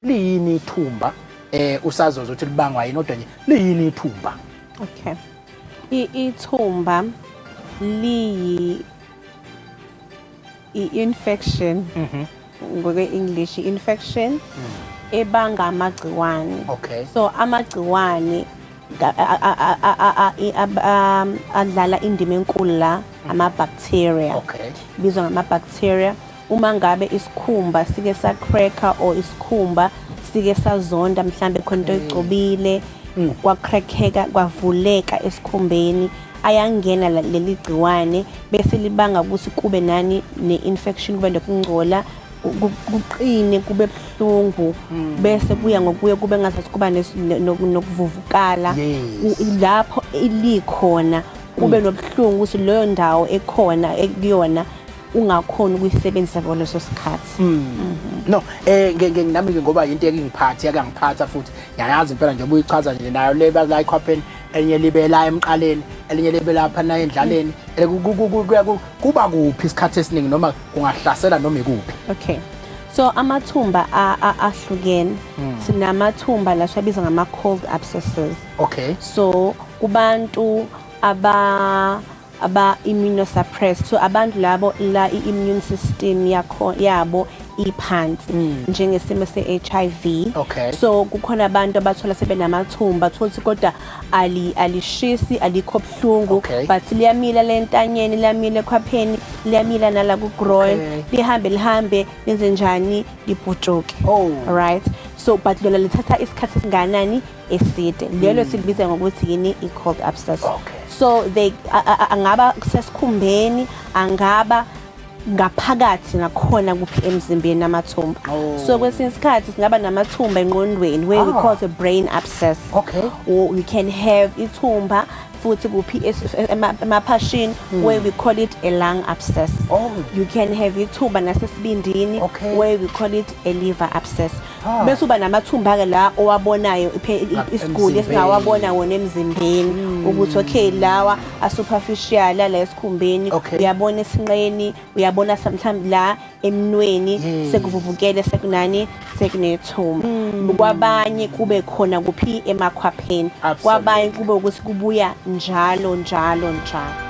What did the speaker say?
Liyini ithumba? Usazoza ukuthi libangwa yini, kodwa nje liyini ithumba? Okay. Ithumba liyi i-infection, ngokwe-English i-infection ebanga amagciwane. So amagciwane adlala indima enkulu la, ama-bacteria. Bizwa ngama-bacteria. Uma ngabe isikhumba sike sa-cracka or isikhumba sike sazonda, mhlambe khona into oyigcobile, kwacrackeka, kwavuleka esikhumbeni, ayangena leli gciwane bese libanga ukuthi kube nani ne-infection, kube nokungcola, kuqine, kube buhlungu, bese kuya ngokuya kube ngazathi kuba nokuvuvukala. Lapho ilikhona kube nobuhlungu ukuthi leyo ndawo ekhona ekuyona ungakhona ukuyisebenzisa ngaleso sikhathi. No, nami ke ngoba into ekingiphathe yakangiphatha futhi ngiyayazi impela nje ubuyichaza nje nayo le la ekhwapheni, elinye libe la emqaleni, elinye libe lapha na endlaleni. Kuba kuphi isikhathi esiningi noma kungahlasela noma ikuphi? Okay, so amathumba ahlukene. Sinamathumba la siwabiza ngama cold abscesses. So kubantu aba immunosuppressed, so abantu labo la i-immune system yakho yabo iphansi, njengesimo se-HIV. So kukhona abantu abathola sebenamathumba, thola ukuthi kodwa alishisi, alikho buhlungu, but liyamila lentanyeni, liyamila ekhwapheni, liyamila nala ku groin. Lihambe lihambe, lenze njani, libhutshuke. Right, so but lona lithatha isikhathi esinganani eside. Lelo silibiza ngokuthi yini? I-cold abscess. So they angaba kusesikhumbeni, angaba ngaphakathi nakhona kuphi emzimbeni amathumba. So kwesinye isikhathi singaba namathumba engqondweni, where we call it a brain abscess. Or we can have ithumba futhi kuphi emaphashini, where we call it a lung abscess. You can have ithumba nasesibindini, where we call it a liver abscess. Bese uba namathumba ke la owabonayo isiguli Emzimbeni. Esingawabona wona emzimbeni ukuthi okay, lawa a-superficial la esikhumbeni. Uyabona esinqeni, uyabona sometimes la emnweni sekuvuvukele, sekunani, sekunethumba. Kwabanye kube khona kuphi? Emakhwapheni. Absolutely. Kwabanye kube ukuthi kubuya njalo njalo njalo.